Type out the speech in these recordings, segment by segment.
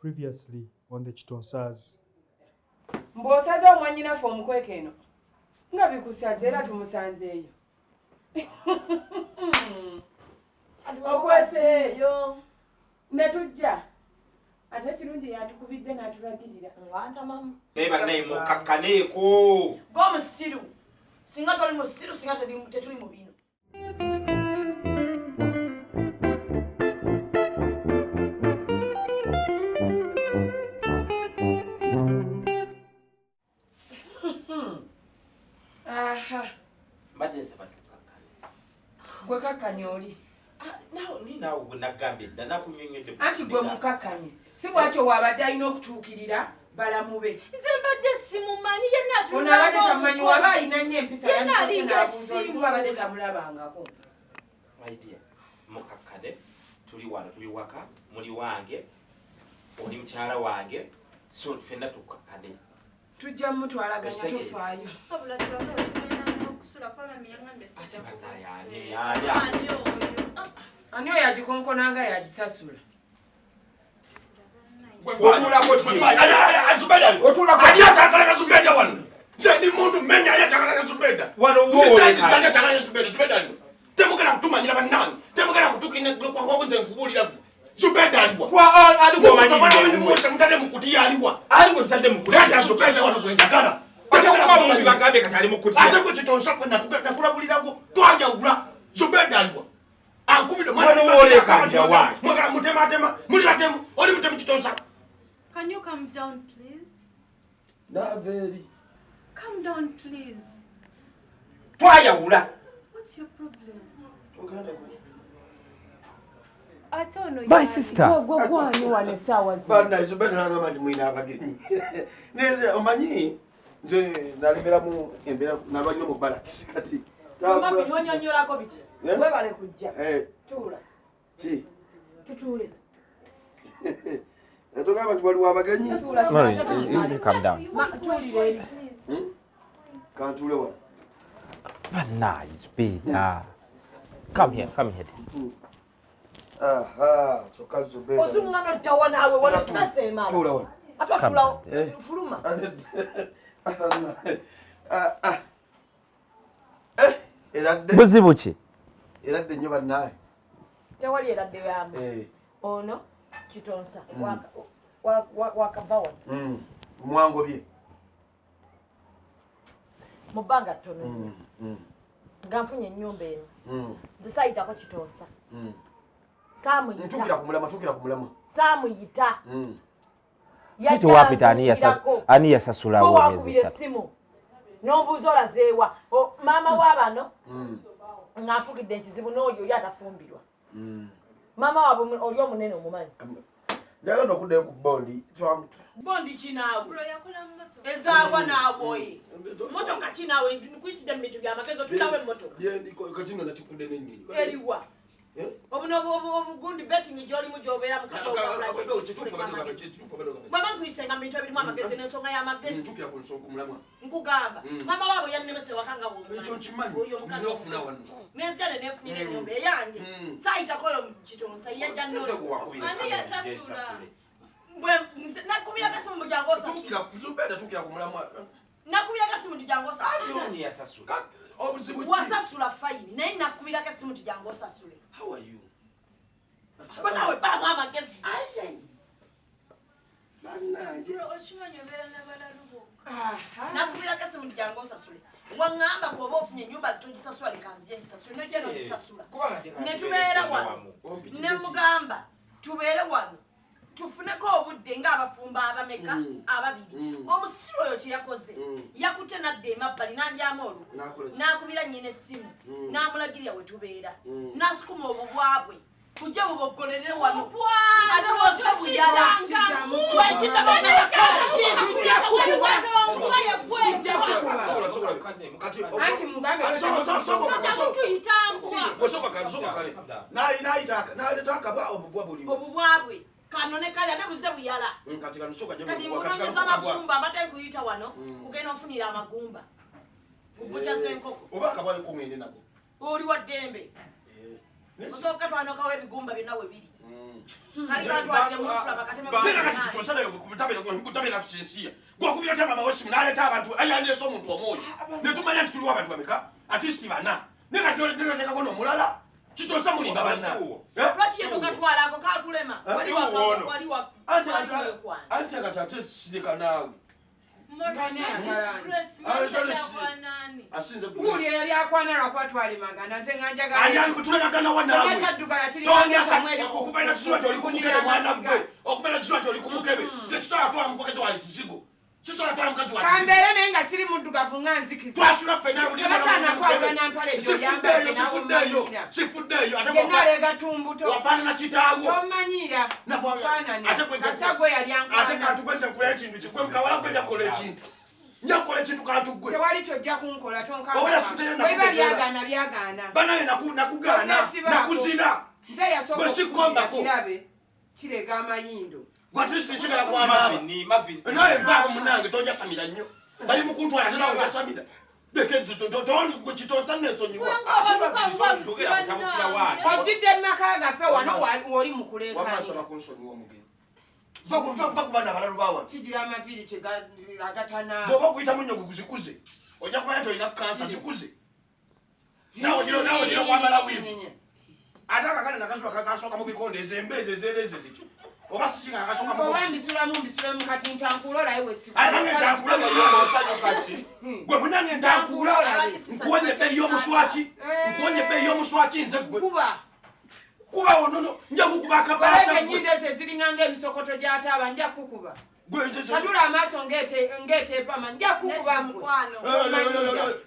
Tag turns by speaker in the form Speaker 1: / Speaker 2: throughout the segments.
Speaker 1: Previously on the Kitonsas.
Speaker 2: Mbu osaze omwannyinaffe omukweka eno nga bikusaze era tumusanzeeyo. Okweseeyo ne tujja ate ekirungi yatukubidde n'atulagirira.
Speaker 3: Naye bannaye mukkakkaneeko.
Speaker 4: Gwe omusiru singa toli musiru singa tetuli mu bino.
Speaker 2: Aha.
Speaker 3: Mbadde nsaba tukkakkane.
Speaker 2: Gwe kakkanya oli.
Speaker 3: Ni naawe gwe nagambye dda nakunnyonnyodde.
Speaker 2: Anti gwe mukakkanye. Si bw'atyo w'abadde alina okutuukirira balamu be.
Speaker 5: Nze mbadde simumanyi yenna
Speaker 2: Ono abadde tamumanyi waba alina nnyo empisa
Speaker 5: Yenna
Speaker 2: yandisoose
Speaker 5: alinga
Speaker 2: n'abuuza oli kuba abadde
Speaker 5: ekisiimuula.
Speaker 2: tamulabangako.
Speaker 3: My dear, mukakkane tuli wano tuli waka muli wange oli mukyala wange so ffenna tukkakkane.
Speaker 2: Tujja mutwalaganya
Speaker 3: Ekitegeere.
Speaker 2: tofaayo.
Speaker 5: Wabula tulage we tugenda n'okusula kuba mami yangambye
Speaker 3: Ate
Speaker 5: sijja
Speaker 3: bannaye
Speaker 5: kuba
Speaker 3: ani
Speaker 5: sitera.
Speaker 3: ani
Speaker 5: Ani oyo? Ah,
Speaker 2: Ani oyo agikonkonanga yagisasula.
Speaker 6: Ani akyagala Zubeda wano? Nze ndi muntu mmenya ani akyagala Zubeda?
Speaker 3: Wano wo
Speaker 6: Nze
Speaker 3: oleka.
Speaker 6: ani akyagala Zubeda? Zubeda aliwa? Temugenda kutumanyira bannange. Temugenda kutukinako nze nkubuulira gwe. Zubeda aliwa?
Speaker 3: Kwa ali
Speaker 6: Mutabala
Speaker 3: gwomanyi.
Speaker 6: mwese mutadde mu kutiya aliwa?
Speaker 3: Ali gwe tutadde mu kutiya.
Speaker 6: Leeta Zubeda wano gwe njagala.
Speaker 3: Okuba mu bagambye kati ali mu kutiya.
Speaker 6: Ate gwe kitonsa gwe nakulabulirako twayawula. Zubeda aliwa? Ankubidde
Speaker 3: Wano wooleka nja wange.
Speaker 6: Mwagala mutematema muli batemu oli mutemu kitonsa.
Speaker 5: Can you calm down please?
Speaker 6: Naava eri.
Speaker 5: Calm down please.
Speaker 3: Twayawula.
Speaker 5: What's your problem?
Speaker 6: Ogenda ku
Speaker 5: Ate ono
Speaker 3: My
Speaker 5: y'ani?
Speaker 3: sister.
Speaker 2: Gwe gwani wano essaawa zino.
Speaker 6: Banna Zubeda nagamba nti mwina abagenyi. Neze omanyi nze nalemeramu embeera nalwa nnyo mu balakisi kati.
Speaker 4: Mami onyonnyolako biki?
Speaker 6: Eh?
Speaker 4: Webale kujja.
Speaker 6: Eh,
Speaker 4: Tuula.
Speaker 6: ki?
Speaker 4: Tutuule.
Speaker 6: Togamba nti waliwo abagenyi?
Speaker 4: Tuula.
Speaker 7: Mary, you calm down.
Speaker 4: Tuulira eri.
Speaker 5: Please.
Speaker 6: Kantuule wano.
Speaker 7: Bannaye Zubeda. Come here, come here.
Speaker 6: Aha, kyokka Zubeda.
Speaker 4: Ozuŋŋana odda wa naawe wano space emala.
Speaker 6: Tuula wano.
Speaker 4: Ate otuulawo.
Speaker 6: Eh.
Speaker 4: Fuluma.
Speaker 6: Ah, ah. Eh, eradde.
Speaker 7: Buzibu ki?
Speaker 6: Eradde nnyo bannaye.
Speaker 4: Tewali eradde yamu.
Speaker 6: Eh,
Speaker 4: Ono kitonsa wakava wano
Speaker 6: Mwangobye.
Speaker 4: mu bbanga ttono nnyo nga nfunye ennyumba eno. Nze saayitako kitonsa.
Speaker 6: Ntuukira
Speaker 4: Saamuyita.
Speaker 6: ku mulamwa, tuukira ku mulamwa.
Speaker 4: Saamuyita.
Speaker 7: Kati wapita ani ani yasasulawo emyezi
Speaker 4: wakubira
Speaker 7: esatu?
Speaker 4: essimu n'ombuuza olazeewa maama w'abano nga nfukidde ekizibu n'oli oli atafumbirwa maama waabwe oli omunene omumanyi.
Speaker 6: Njagala nno okuddayo ku bondi.
Speaker 4: Bondi kinaawe
Speaker 5: Bro yakola mu motoka.
Speaker 4: ezaagwa naawe oye motoka kinaawe nkuyitidde mu bintu byamagezi otulawo emmotoka
Speaker 6: Kati nno natikudde n'ennyonyi.
Speaker 4: eriwa
Speaker 6: Eh?
Speaker 4: obuno obugundi betting gy'olimu gy'obeera mu bweba nkuyisenga mu bintu ebirimu amagezi n'ensonga y'amagezi
Speaker 6: Ntuukira ku nsonga ku mulamwa.
Speaker 4: Nkugamba maama waabwe yannemesa ewaka nga
Speaker 6: Ekyo nkimanyi.
Speaker 4: bw'oyo omukazi
Speaker 6: Nofuna wano.
Speaker 4: nenzija ne neefunira ennyumba eyange saayitako oyo kitonsa yajja
Speaker 3: Sese gwe wakubira
Speaker 5: Ani
Speaker 3: essimu
Speaker 5: yasasula?
Speaker 3: ensasule.
Speaker 4: Nakubirako esimu mujangu osasule.
Speaker 6: Zubeda tuukira ku mulamwa.
Speaker 4: Nakubirako esimu nti jangu osasule.
Speaker 3: Ani yasasula?
Speaker 6: Obuzibu ki?
Speaker 4: Wasasula fayini naye nakubirako esimu nti jangu osasule.
Speaker 6: How are you?
Speaker 4: Gwe naawe baamu amagezi.
Speaker 6: Bannange.
Speaker 5: Bro okimanyi obeera n'abalalu bokka.
Speaker 2: Aha.
Speaker 4: Nakubirako esimu nti jangu osasule waŋŋamba bw'oba ofunye ennyumba togisasula leka nzije ngisasule nojja n'ogisasula.
Speaker 3: Kubanga gye
Speaker 4: Ne tubeera wano.
Speaker 3: wamu.
Speaker 4: Ne mugamba tubeere wano tufuneko obudde ng'abafumbo abameka ababiri. Omusiru oyo kye yakoze yakutte nadda emabbali n'andyamu olukwe
Speaker 6: N'akola ki?
Speaker 4: n'akubira nnyina essimu n'amulagirira we tubeera n'asukuma obubwa bwe bujje buboggolere wano ate bwose buyala.
Speaker 2: Anti mugambe
Speaker 6: Naleeta akabwa obubwa buliwo.
Speaker 4: Obubwa bwe kano ne kale ate buze buyala.
Speaker 6: Kati kano sooka gye
Speaker 4: Kati
Speaker 6: buliwo, kati kano
Speaker 4: nkunoonyeza
Speaker 6: akabwa.
Speaker 4: amagumba mbadde nkuyita wano kugenda onfunira amagumba ku bukya z'enkoko.
Speaker 6: Oba akabwa ko ngende nako.
Speaker 4: Oli wa ddembe
Speaker 6: Eh.
Speaker 4: osooka twanokawo ebigumba byonna we biri. Kali kantwalire mu lufula bakateme.
Speaker 6: Pera kati kitosala kutabera sinsiya. Gwakubira tama mawesi n'aleeta abantu ayandirese omuntu omwoyo. Ne tumanya nti tuliwo abantu bameka? At least bana. Ne kati n'oteekako n'omulala. Kitosa mulimba banna.
Speaker 4: Lwaki ye tokatwala ako katulema?
Speaker 6: Eh?
Speaker 4: Wali wa
Speaker 6: Anti kati ate sirika naawe. Asinze
Speaker 2: Guuli eyali akwana lwakuba twalemagana nze nga njagala.
Speaker 6: Ani ali kutulemagana wa naawe?
Speaker 2: Kyaddugala kiri
Speaker 6: Tonyasa okubeera kisula nti oli ku mukebe mwana gwe. Okubeera kisula nti oli ku mukebe. Tekisobola kutwala mukazi wa kizigo. Kisobola kutwala mukazi wa kizigo.
Speaker 2: Kambeere naye nga siri muddugavu nga nzikiza.
Speaker 6: Twasula ffenna buli
Speaker 2: Tebasaana kwawula na mpale gy'oyambadde naawe
Speaker 6: Sifuddeeyo,
Speaker 2: omanyiira.
Speaker 6: sifuddeeyo. Ate
Speaker 2: Yenna aleega tumbuto.
Speaker 6: wafaanana kitaawo.
Speaker 2: Tomanyiira. Faanana.
Speaker 6: Ate gwe nze-
Speaker 2: Kasita gwe yali
Speaker 6: Ate
Speaker 2: ankwana.
Speaker 6: kantu gwe nze nkola ekintu ki? Gwe mukawala gwe nja kukola ekintu. Nja kukola ekintu kantu gwe.
Speaker 2: Tewali ky'ojja kunkola tonkanga.
Speaker 6: Obeera sikuteera
Speaker 2: Bwe biba
Speaker 6: nakutegeera.
Speaker 2: byagaana byagaana.
Speaker 6: Banaye nakugaana,
Speaker 2: Tonnesibaako.
Speaker 6: nakuzina.
Speaker 2: Nze yasooka
Speaker 6: Bwe
Speaker 2: okukuzira
Speaker 6: sikkombako.
Speaker 2: kirabe kirega amayindo.
Speaker 6: Gwe at least nsigala kwanaaba.
Speaker 3: Mavini, Mavini.
Speaker 6: Naye nvaako munnange tonjasamira nnyo. Bali mu kuntwala ate nawe onjasamira. Leke gwe kitonsa nneesonyiwa.
Speaker 2: Ojjidde mu maka gaffe wano w'oli mu
Speaker 6: Wamma
Speaker 2: kuleekaana.
Speaker 6: nsaba kunsonyiwa omugenyi. Va ku baana abalalu ba wano.
Speaker 2: Kigira amaviiri kye agatanaaba.
Speaker 6: Bw'oba okuyitamu nnyo guzikuze. Ojja kumanya nti olina kansa zikuze. Naawe ogira kwambala wiivu. Ate akakane nakazula kakasooka mu bikonde ezo embeezi ezeereze zityo. Oba si kinga akasooka mu
Speaker 2: Oba
Speaker 6: bikonde.
Speaker 2: mbisulamu mbisulamu kati ntankula olabe we siku.
Speaker 6: Ate nange ntankula gwe munange ntankula. Nkuwonye ebbeeyi y'omuswaki. Nkuwonye ebbeeyi y'omuswaki nze gwe.
Speaker 2: Kuba.
Speaker 6: Kuba onono nja kukuba akabaasa
Speaker 2: Koleka
Speaker 6: gwe.
Speaker 2: ennyindo ezo eziringa ng'emisokoto gy'ataaba nja kukuba.
Speaker 6: Gwe nze-
Speaker 2: Kanula amaaso ng'eteepama nja kukuba
Speaker 4: Nedda
Speaker 2: ggwe.
Speaker 4: mukwano.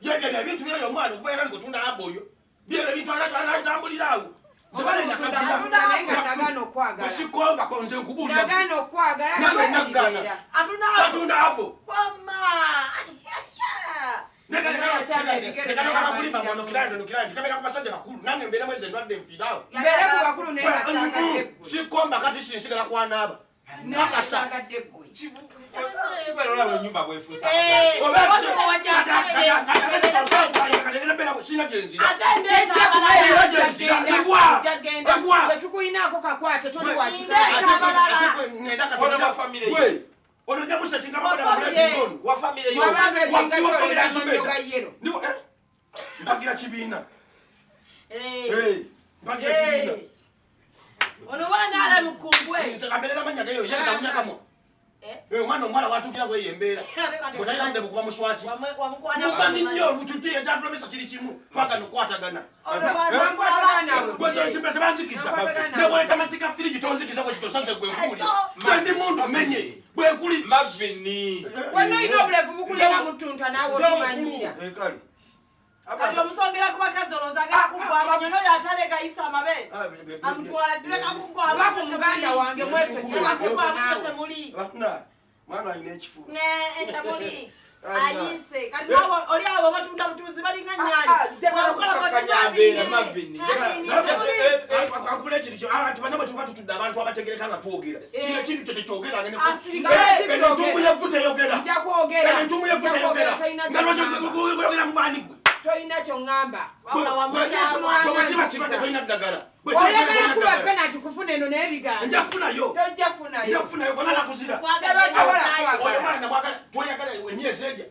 Speaker 6: Yegere ebintu byeyo omwana okuva era nikutunda abo oyo. Byebyo ebintu atambulira awo. Nze
Speaker 2: Oba
Speaker 6: bale
Speaker 2: mutunda
Speaker 6: nakazira.
Speaker 2: mutunda naye nga nagaana okwagala.
Speaker 6: Bwe sikkombako nze nkubuulira.
Speaker 2: Nagaana okwagala
Speaker 6: Nange
Speaker 2: nagaana
Speaker 6: nagaana.
Speaker 2: okubeera.
Speaker 4: Atunda
Speaker 6: Katunda abo.
Speaker 4: Wamma.
Speaker 6: Nekakulimba muno kirandi no kirandi kabeera ku basajja bakulu nange mbeera mwezi endwadde nfiiraawo.
Speaker 2: Mbeere ku bakulu naye nga saagadde ggwe.
Speaker 6: Sikkomba kati sinsigala kwanaaba.
Speaker 2: Naye nga
Speaker 6: Kakasa.
Speaker 2: saagadde ggwe.
Speaker 3: Kibeera olaba ennyumba bwefuusa.
Speaker 6: Sina gye nzira.
Speaker 4: Ate ndeeta abalala.
Speaker 6: Sina gye nzira. Egwa.
Speaker 2: Ojja genda.
Speaker 6: Egwa.
Speaker 2: Tetukuyinaako kakwate toli wa kika.
Speaker 4: Ndeeta abalala.
Speaker 6: Ono nja musetinga
Speaker 4: Wa family.
Speaker 3: Wa family yo.
Speaker 2: Wabantu ebinga
Speaker 6: Wa family
Speaker 2: kyoleka
Speaker 6: ya Zubeda.
Speaker 2: amannyo ga yero.
Speaker 6: Mpagira kibiina.
Speaker 4: Eh.
Speaker 6: Mpagira kibiina.
Speaker 4: Eh. Ono wana ala mukungwe.
Speaker 6: Nze kambeerera amannya gayo ye gamunyakamu.
Speaker 4: Eh.
Speaker 6: Omwana omuwala watuukira kweyo embeera. Bw'otalina budde bukuba muswaki.
Speaker 4: Wamukwana.
Speaker 6: Mumanyi nnyo olututi ekyatulemesa kiri kimu. Twagana okukwatagana.
Speaker 4: Ono wazangula
Speaker 6: Gwe nsimbira tebanzikiza. Ne bw'oleeta amazzi ga firigi tonzikiza gwe kitosanze gwe nkuulira. Nze ndi mundu menye. Bwe nkuli.
Speaker 3: Mavini.
Speaker 2: Wano olina obulevu bukulinga mutunta naawe
Speaker 3: Nze
Speaker 2: otumanyiira.
Speaker 6: Eh, kale.
Speaker 4: Kati omusongera ku bakazi olowooza agala kuggwamu nyo n'oyo atalega ayisa amabeere. Amutwala ddeka kuggwamu.
Speaker 2: Oba ku muganda wange mwesonyiwe
Speaker 4: Leka kuggwamu
Speaker 2: naawe.
Speaker 4: temuli.
Speaker 6: Bana, mwana alina ekifuba.
Speaker 4: Ne temuli. Ayise. Kati naawe oli abo batunda butunzi balinga nnyaanya.
Speaker 3: Njagala
Speaker 4: Wamukola
Speaker 3: kukakkanya
Speaker 4: bwe
Speaker 3: mbeera, Mavini.
Speaker 4: Mavini, temuli.
Speaker 6: Kankubula ekintu kyo abantu banna bwe tuba tutudde abantu abategereka nga twogera. Kino ekintu kyo tekyogera ngene.
Speaker 4: Asirika.
Speaker 6: Entumu y'evvu teyogera.
Speaker 2: Nja kwogera.
Speaker 6: Entumu y'evvu
Speaker 2: Nja kwogera,
Speaker 6: teyogera.
Speaker 2: tolina
Speaker 6: Nga lwaki
Speaker 2: ky'oŋŋamba.
Speaker 6: oyogera mu baani gwe?
Speaker 2: Tolina ky'oŋŋamba.
Speaker 4: Wabula wamukyawa.
Speaker 6: Bwe kiba kirwadde tolina ddagala. Bwe kiba
Speaker 2: Oyagala
Speaker 6: kirwadde
Speaker 2: kuba
Speaker 6: tolina ddagala.
Speaker 2: penalty kufuna eno n'ebigambo.
Speaker 6: Nja kufunayo.
Speaker 2: Tojja kufunayo.
Speaker 6: Nja kufunayo gwe nakuzira.
Speaker 2: Tebasobola
Speaker 6: Oyo
Speaker 2: kwagala.
Speaker 6: mwana namwagala tweyagala emyezi egya.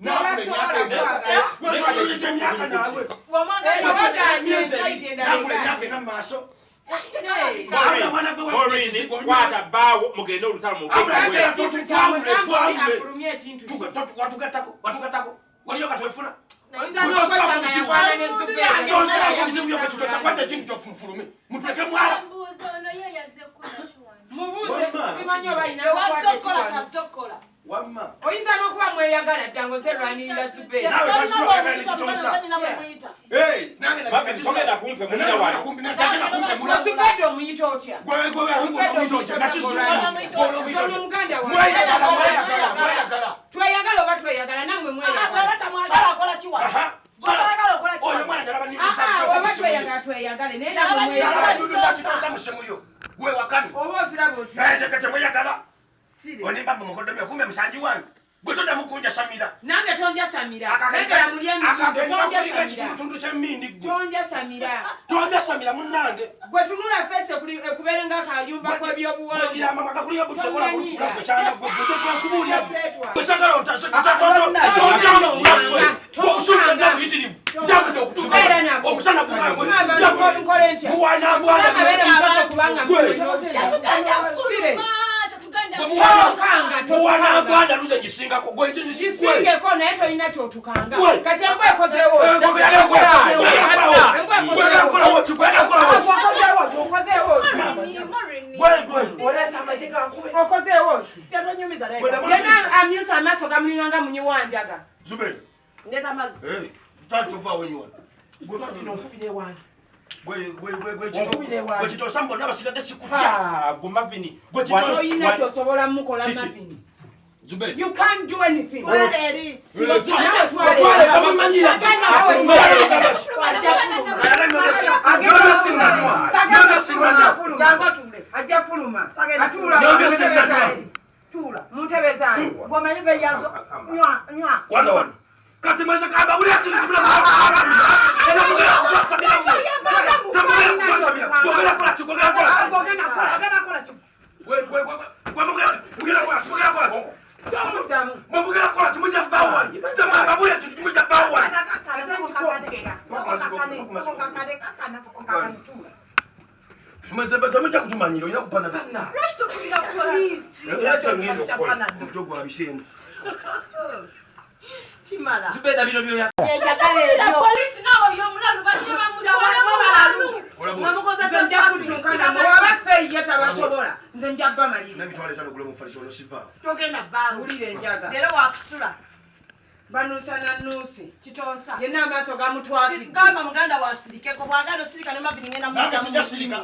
Speaker 2: Tebasobola kwagala.
Speaker 6: Nakula emyaka naawe.
Speaker 4: Wamwagala
Speaker 2: Eno bagaanye
Speaker 6: Emyezi
Speaker 2: ensaidi
Speaker 6: ebiri.
Speaker 2: endala
Speaker 6: Nakula
Speaker 2: egaanye.
Speaker 6: emyaka ena mu maaso.
Speaker 2: Hey.
Speaker 6: Abula mwana gwe
Speaker 3: Maureen, kwata bbaawo mugende olutalo mu
Speaker 6: Abula
Speaker 2: Gamba
Speaker 6: Twawule,
Speaker 2: ekintu kyabwe, gamba oli
Speaker 6: twawule.
Speaker 2: afulumye ekintu kye.
Speaker 6: Watugattako, watugattako. Waliyo nga twefuna.
Speaker 2: Oyinza n'okwesanga yakwana ne Zubeera.
Speaker 6: Tonsobola kubizibu byokka kitosa kwata ekintu kyo nfulume. Mutuleke mwala.
Speaker 5: Mbuuza ono ye yazze kukola ki wano?
Speaker 2: Mubuuze
Speaker 6: Wamma.
Speaker 2: simanyi oba alina
Speaker 4: Wazze
Speaker 2: okukwata
Speaker 4: okukola
Speaker 2: ekiwano.
Speaker 4: kyazze okukola.
Speaker 6: Wamma.
Speaker 2: Oyinza n'okuba mweyagala dda ng'oze lwanirira Zubeera.
Speaker 6: Naawe
Speaker 4: Tolina
Speaker 6: tasula
Speaker 4: bw'omuyita,
Speaker 6: kagala kitosa.
Speaker 4: tolina bw'omuyita.
Speaker 6: Hey, nange na
Speaker 3: Mavini, togenda kumpe mulira wano.
Speaker 6: Tagenda kumpe mula.
Speaker 2: Zubedda omuyita otya?
Speaker 6: Gwe gwe gwe omuyita otya? Nakizula.
Speaker 2: Ono muganda wange.
Speaker 6: Mweyagala, mweyagala, mweyagala.
Speaker 2: Tweyagala oba tweyagala nammwe
Speaker 4: Ah,
Speaker 2: mweyagala.
Speaker 4: bw'aba tamwagala akola ki wano?
Speaker 6: Aha.
Speaker 4: Bw'aba okola ki
Speaker 6: Oyo
Speaker 4: wano?
Speaker 6: mwana ndalaba nnudu
Speaker 2: Ah,
Speaker 6: za
Speaker 2: ah,
Speaker 6: kitosa
Speaker 2: oba
Speaker 6: mu simu ye.
Speaker 2: tweyagala tweyagale naye nammwe
Speaker 4: Ndalaba
Speaker 2: mweyagala.
Speaker 6: Ndalaba nnudu za kitosa mu simu yo. Gwe wakani.
Speaker 2: Oba oziraba oziraba.
Speaker 6: Naye kete mweyagala.
Speaker 2: Sire.
Speaker 6: Onimba mu mukoddomi okumbe musanji wange. Gwe toddamu kunjasamira.
Speaker 2: Nange tonjasamira. Negera muli emizigo tonjasamira.
Speaker 6: Ekitundu ky'emmindi ggwe.
Speaker 2: Tonjasamira.
Speaker 6: Tonjasamira munnange.
Speaker 2: Gwe tunula feesi ekubeere ng'akayumba kw'ebyobuwangwa.
Speaker 6: Gwegira amamwa gakulinga buli sokola kulufula gwe kyana gwe gwe kyokuba nkubuulira. Gwe sagala tontaambula gwe. Gwe obusungu nja buyitirivu. Ntambudde okutuuka omusana guka gwe. Muwana mwana. Gwe. Muwana mbwana luze gisingako gwe
Speaker 2: gisingeko naye tolina kyotukanga kati embwa ekozeewo okozeewo yena amyusa amaaso gamulinganga munyiwanjaga Olina kyosobola mukola Mavini. You can't do anything. Ajja fuluma. Atuula mu ntebe zange.
Speaker 6: Kati mweza kamba buli ati ntumula
Speaker 4: Kimala.
Speaker 3: Zubeda bino byo
Speaker 5: Polisi nawe y'omulalu bajje bamutwale mulalu.
Speaker 4: Mwamukoze
Speaker 2: Abaffe ye tabasobola. Nze nja bamaliriza.
Speaker 4: Togenda vaawo.
Speaker 2: Wulira enjaga.
Speaker 4: Leero wakusula.
Speaker 2: Banuusa na nnuusi.
Speaker 4: Kitonsa.
Speaker 2: Yenna amaaso gamutwakidde.
Speaker 4: Gamba muganda wasirikeko bw'agaana osirika ne Mavini ngenda
Speaker 6: Nange sijja sirika.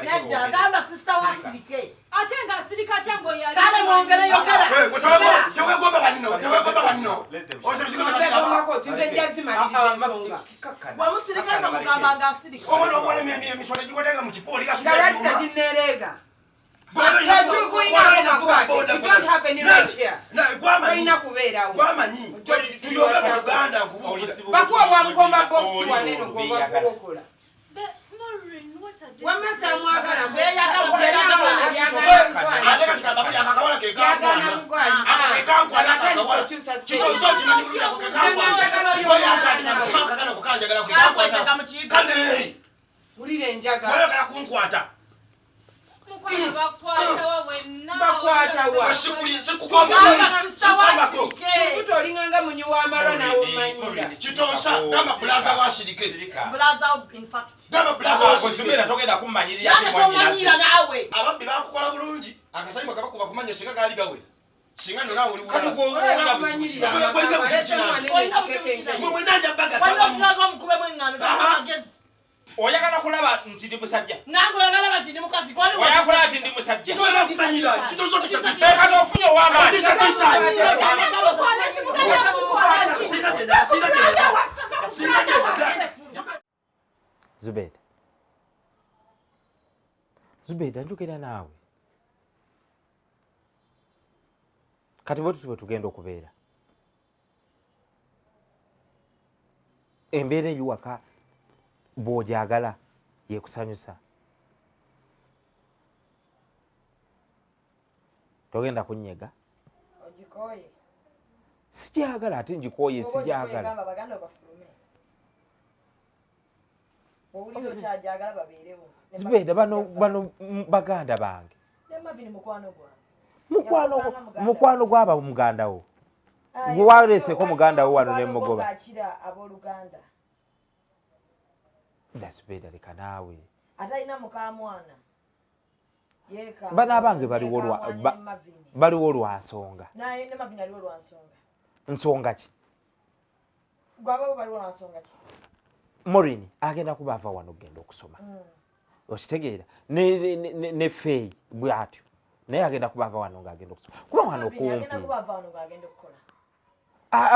Speaker 4: Nedda gamba sisita wasirike.
Speaker 5: Ate ng'asirika atya ng'oyo ali.
Speaker 4: Kale mwongere yogera.
Speaker 6: Tewegomba banno, tewegomba banno.
Speaker 2: Nze nja zimaliriza ensonga.
Speaker 4: Bwemusirika nga mugamba ng'asirika.
Speaker 6: Omwana obuwala emisolo egikwata mu kifo oli
Speaker 2: Nga lwaki taginneereega? You don't have any right here. Tolina kubeerawo.
Speaker 6: Gwamanyi. Tuyombe mu Luganda nkubuulira.
Speaker 2: Bakuwa bwamukomba bokisi wano eno gw'oba kuwokola. Wamma samwagala Wulira enjaga.
Speaker 6: Oyagala kunkwata.
Speaker 2: Bakwata wa.
Speaker 6: Sikukombako.
Speaker 2: Olinganga munyi w'amalwa naawe omanyira.
Speaker 6: Kitonsa gamba bulaza wasirike.
Speaker 4: Bulaza in fact.
Speaker 6: Gamba bulaza wasirike.
Speaker 3: Togenda kummanyirira.
Speaker 4: Nange tomanyira naawe.
Speaker 6: Ababbi bakukola bulungi akatayimba kabakuba kumanya singa gaali gawera. Singa nno naawe oli bulala.
Speaker 3: Oyagala kulaba nti ndi musajja.
Speaker 4: Nange oyagala nti ndi mukazi.
Speaker 3: Oyagala kulaba nti ndi musajja.
Speaker 6: Kati
Speaker 3: ofunye ow'amaanyi.
Speaker 7: Zubeda. Zubeda njogera naawe. Kati bwe tuti bwe tugenda okubeera. Embeera eyiwaka bw'ogyagala yekusanyusa. Togenda kunnyega.
Speaker 8: Ogikooye.
Speaker 7: Sigyagala ate ngikooye sigyagala.
Speaker 8: Baganda bafulume. Owulira okyajagala babeerewo.
Speaker 7: Zubeda bano baganda bange.
Speaker 8: Ne Mavini mukwano gwange.
Speaker 7: Mukwano gwaba muganda wo. Gwe waleeseko muganda wo wano ne mugoba.
Speaker 8: Akira abooluganda.
Speaker 7: Zubeda leka naawe.
Speaker 8: Atalina mukaamwana. Yeeka.
Speaker 7: Bano abange baliwo lwa nsonga.
Speaker 8: Naye ne Mavini aliwo lwa nsonga.
Speaker 7: Nsonga ki?
Speaker 8: Gwababo baliwo lwa nsonga ki?
Speaker 7: Maureen agenda kuba ava wano okugenda okusoma. Okitegeera ne Faye bw'atyo naye agenda kuba ava wano ng'agenda okusoma. Kuba wano kumpi.
Speaker 8: Agenda kuba ava wano ng'agenda okukola.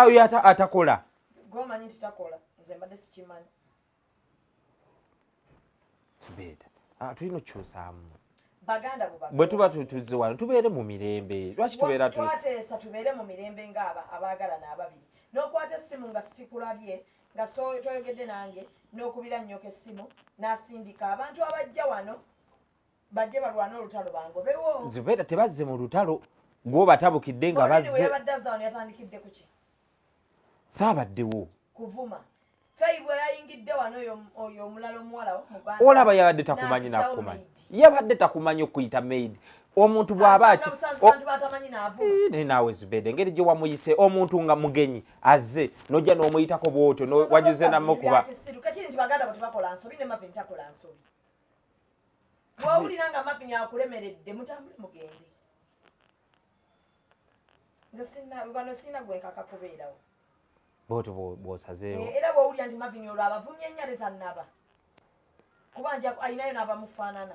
Speaker 7: Oyo atakola.
Speaker 8: Gw'omanyi nti takola nze mbadde sikimanyi.
Speaker 7: Zubeda, tulina okukyusaamu.
Speaker 8: Baganda bo
Speaker 7: Bwe tuba tuzze wano tubeere mu mirembe. Lwaki tubeera
Speaker 8: twateesa tubeere mu mirembe ng'aba abaagalana ababiri. N'okwata essimu nga sikulabye, nga toyogedde nange, n'okubira nnyoko essimu, n'asindika abantu abajja wano bajje balwane olutalo bangobewo.
Speaker 7: Zubeera, tebazze mu lutalo, gwobatabukidde nga bazze.
Speaker 8: Yabadde azza wano yatandikidde ku ki?
Speaker 7: Saabaddewo.
Speaker 8: Kuvuma. Feyi bwe yayingidde wano oyo omulala omuwala muganda.
Speaker 7: Olaba yabadde takumanyi nakumanyi. Yabadde takumanyi okuyita maid. Omuntu bw'aba
Speaker 8: aki bantu batamanyi n'avuma.
Speaker 7: Naye naawe Zubeda, engeri gye wamuyise omuntu nga mugenyi azze n'ojja n'omuyitako bw'otyo wajuze namukuba.
Speaker 8: Kekiri nti baganda bo tebakola nsobi ne Marvin takola nsobi. Bw'owulira nga Marvin akulemeredde mutambule mugende. Nze sina wano sina gwe nkaka kubeerawo.
Speaker 7: Bw'otyo bw'osazeewo.
Speaker 8: Era bw'owulira nti Marvin olwo abavumye nnyo ate tannaba. Kuba nja alinayo n'abamufaanana.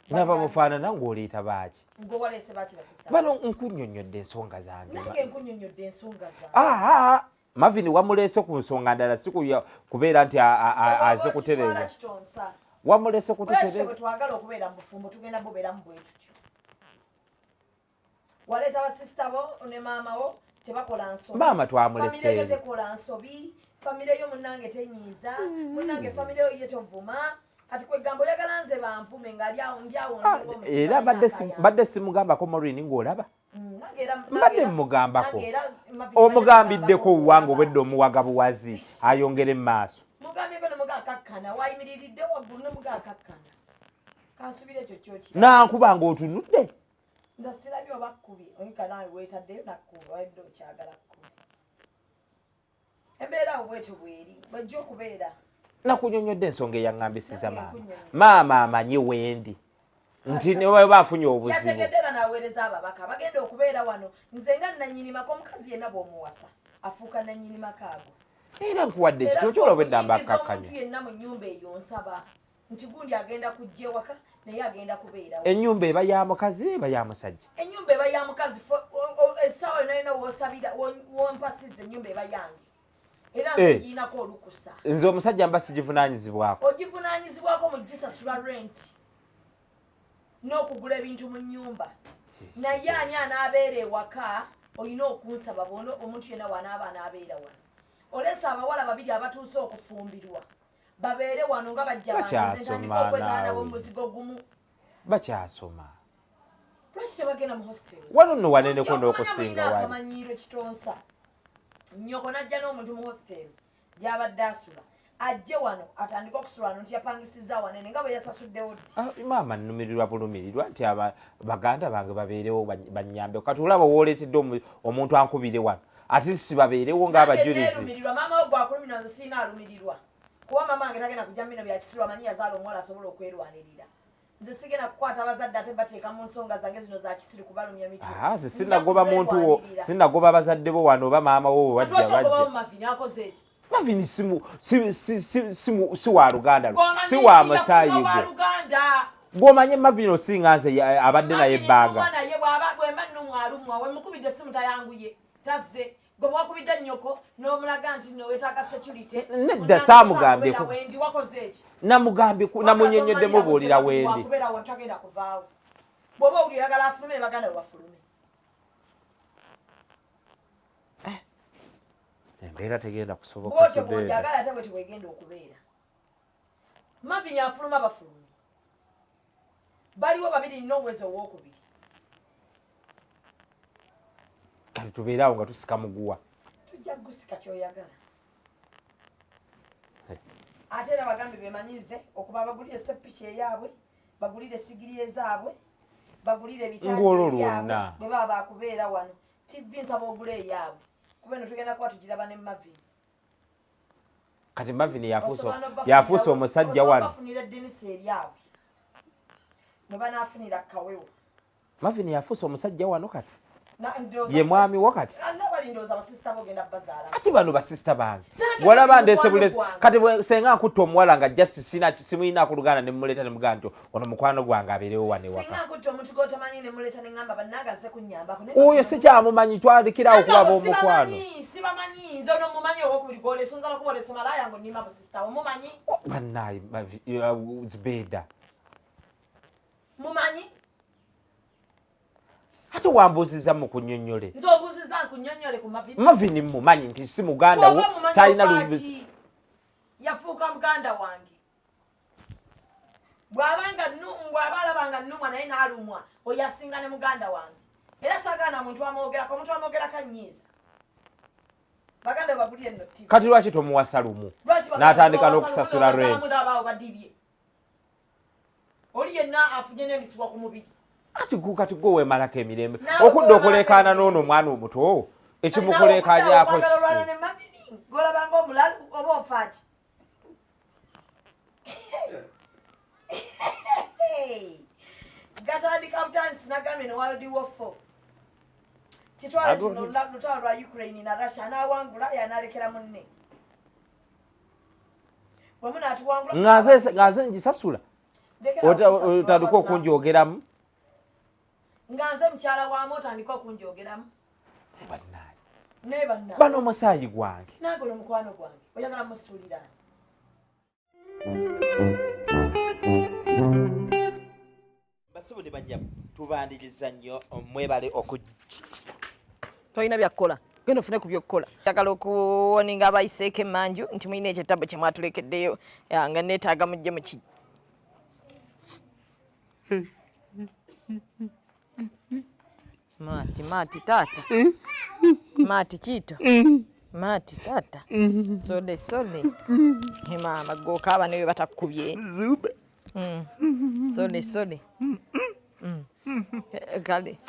Speaker 7: N'abamufaanana ng'oleeta baaki?
Speaker 8: Ng'owaleese baaki basista?
Speaker 7: Bano nkunnyonnyodde ensonga zange.
Speaker 8: Nange nkunnyonnyodde ensonga zange.
Speaker 7: Aha! Marvin wamuleese ku nsonga ndala si kubeera nti aze kutereeza. Wamuleese kututereeza.
Speaker 8: Bwe twagala okubeera mu bufumbo tugenda bubeeramu bwe tutyo. Waleeta basisita bo ne maama wo tebakola nsobi.
Speaker 7: Maama twamuleseeyo.
Speaker 8: Famire yo tekola nsobi. Famire yo munnange tenyiiza. Munnange famire yo ye tovuma. Kati kwegamba oyagala nze banvume nga ali awo ndi awo
Speaker 7: ndi. Era mbadde simugambako Maureen ng'olaba. Mbadde mmugambako. Omugambiddeko wange obwedde omuwaga buwazi ayongere mu maaso.
Speaker 8: Mugambyeko ne mugakakkana wayimiriridde waggulu ne mugakakkana. Kansubire ekyo kyo ki.
Speaker 7: Nankuba ng'otunudde.
Speaker 8: Nze sirabye oba kkubye oyinka naawe weetaddeyo nakkuba wadde okyagala kkuba. Embeera awo bwetyo bweri bwejja okubeera.
Speaker 7: Nakunyonnyodde ensonga eyaŋŋambisiza maama. Maama amanyi wendi nti ne bwe baafunye obuzibu.
Speaker 8: Yategedde era n'aweereza ababaka bagenda okubeera wano nze nga nnannyini maka omukazi yenna bw'omuwasa afuuka nnannyini maka ago.
Speaker 7: Era nkuwadde ekitabo ky'olaba obwedda mbakkakkanya.
Speaker 8: Omuntu yenna mu nnyumba eyo nsaba nti gundi agenda kujja ewaka naye agenda kubeerawo.
Speaker 7: Ennyumba eba ya mukazi eba ya musajja.
Speaker 8: Ennyumba eba ya mukazi essaawa yonna yonna w'osabira w'ompasiza ennyumba eba yange. Era nze girinako olukusa.
Speaker 7: Nze omusajja mba sigivunaanyizibwako.
Speaker 8: Ogivunaanyizibwako mu gisasula rent n'okugula ebintu mu nnyumba. Naye ani anaabeera ewaka olina okunsaba bw'ono omuntu yenna w'anaaba anaabeera wano. Oleese abawala babiri abatuuse okufumbirwa. Babeere wano nga bajja bange ntandika okwetala nabo mu muzigo gumu.
Speaker 7: Bakyasoma.
Speaker 8: Lwaki tebagenda mu hostels?
Speaker 7: Wano nno waneneko n'okusinga wali.
Speaker 8: Akamanyiiro kitonsa. Nnyoko n'ajja n'omuntu mu hostel gy'abadde asula. Ajje wano atandike okusula wano nti yapangisizza wanene nga bwe yasasuddewo ddi.
Speaker 7: Maama nnumirirwa bulumirirwa nti baganda bange babeerewo bannyambe. Kati olaba w'oleetedde omuntu ankubire wano. Ate si babeerewo ng'abajulizi.
Speaker 8: Nange neerumirirwa maama wo gw'akulumirwa nze sirina alumirirwa. Kuba maama wange tagenda kujja bino bya kisiru amanyi yazaala omuwala asobola okwerwanirira. Nze sigenda kukwata abazadde ate bateeka mu nsonga zange zino za kisiru kubalumya mitwe.
Speaker 7: Nze sinnagoba muntu wo, sinnagoba bazadde bo wano oba maama wo bwe bajja bajja.
Speaker 8: Marvin akoze eki?
Speaker 7: Marvin si wa luganda lwo, si wa musaayi gwo. Gw'omanyi Marvin osinga nze abadde naye ebbanga.
Speaker 8: Naye bw'aba bwemba nnumwa alumwa, we mukubidde essimu tayanguye, tazze. Gwe bwakubidde nnyoko n'omulaga nti nno weetaaga security.
Speaker 7: Nedda saamugambyeko.
Speaker 8: Wendi wakoze eki?
Speaker 7: Namugambye namunnyonnyodde mubuulira wendi.
Speaker 8: Wakubeera wano tagenda kuvaawo. Bw'oba owulira oyagala afulume ne baganda be bafulume.
Speaker 7: Embeera tegenda kusoboka.
Speaker 8: Bw'otyo bw'ogyagala ate bw'etyo bw'egenda okubeera. Marvin afuluma bafulume. Baliwo babiri nina oweza owookubiri.
Speaker 7: Kati tubeere awo nga tusika muguwa.
Speaker 8: Tujja kugusika ky'oyagala. Ate era bagambe beemanyize okuba bagulire seppiki eyaabwe, bagulire sigiri ezaabwe, bagulire ebitanda ebyabwe bwe baba baakubeera wano. TV nsaba ogule eyaabwe. Kuba eno tugenda kuba tugiraba ne Marvin.
Speaker 7: Kati Marvin yafuuse omusajja wano.
Speaker 8: Bafunira eddirisa eryabwe. Mwe banaafunira kawewo.
Speaker 7: Marvin yafuuse omusajja wano kati. Ye mwami wo kati. Ati bano basisita bange. Walaba ndeese bulezi. Kati senga nkutta omuwala nga just simuyina ku luganda ne mmuleeta ne mugamba nti ono mukwano gwange abeerewo wano ewaka.
Speaker 8: Singa nkutta omuntu gw'otamanyi ne muleeta ne ŋŋamba bannange azze kunnyambako.
Speaker 7: Oyo sikyamumanyi twalikirawo okuba ab'omukwano.
Speaker 8: Sibamanyi nze ono mumanyi owokubiri gw'oleese nzala kuba oleese malaaya ng'onnima busisita omumanyi.
Speaker 7: Bannaaye Zubeda.
Speaker 8: Mumanyi?
Speaker 7: Ate wambuuziza mu kunnyonnyole.
Speaker 8: Nze obuuziza nkunnyonnyole ku Mavini?
Speaker 7: Mavini mumanyi nti si muganda wo, talina
Speaker 8: lubi. Yafuuka muganda wange. Bw'abanga bw'aba alaba nga nnumwa naye n'alumwa, oyo asinga ne muganda wange. Era saagala na muntu amwogerako, omuntu amwogerako annyiiza. Baganda bagulye nno TV.
Speaker 7: Kati lwaki tomuwasa lumu? N'atandika n'okusasula rent.
Speaker 8: Badibye. Oli yenna afunye n'emisuwa ku mubiri.
Speaker 7: Ati kati gwe weemalako emirembe. Okudda okuleekaana n'ono omwana omuto, ekimukuleekaanyako
Speaker 8: kisi. Gw'olabanga omulalu oba ofaaki? Gatandika butandisi nagambye ne World War IV. Kitwale tuno lutalo lwa Ukraine na Russia anaawangula yanaalekera munne. Bwe munaatuwangula
Speaker 7: Nga nze ngisasula. Otandika okunjogeramu.
Speaker 8: Nga nze mukyala waamu otandika okunjogeramu.
Speaker 7: Bano omusaayi gwange.
Speaker 8: Nange ono mukwano gwange. Oyagala musuulira.
Speaker 3: Basibu ne banyabo tubandiriza nnyo mwebale
Speaker 4: tolina byakukola genda ofune ku by'okukola. Njagala okuwoninga abayiseeko emmanju nti mulina ekyetabo kye mwatulekeddeyo nga neetaaga mujje mu ki. Maati, maati taata. Maati kiito. Maati taata. Sole, sole. Maama gwe okaaba ne bwe batakubye. Sole, sole. Kale.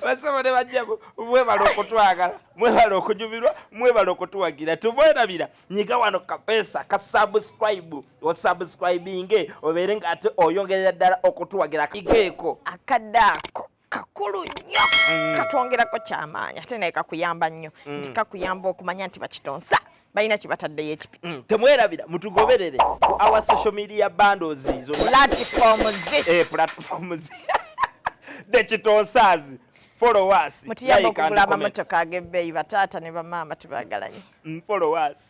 Speaker 3: Basebo ne bajjabo mwebale okutwagala, mwebale okunyumirwa, mwebale okutuwagira. Tumwerabira nyiga wano kapeesa ka subscribe, osubscribinge obeere ng'ate oyongerera ddala okutuwagira. Igeeko
Speaker 4: akadde ako kakulu nnyo, katwongerako kyamaanyi ate naye kakuyamba nnyo, nti kakuyamba okumanya nti bakitonsa balina kye bataddeyo ekipi.
Speaker 3: Temwerabira mutugoberere ku our social media bundles zonna.
Speaker 4: Platforms.
Speaker 3: Platforms. The Kitonsas. Follow us.
Speaker 4: Mutuyambe okugula amamotoka ag'ebbeeyi, bataata ne bamaama tubaagalanye.
Speaker 3: Follow us.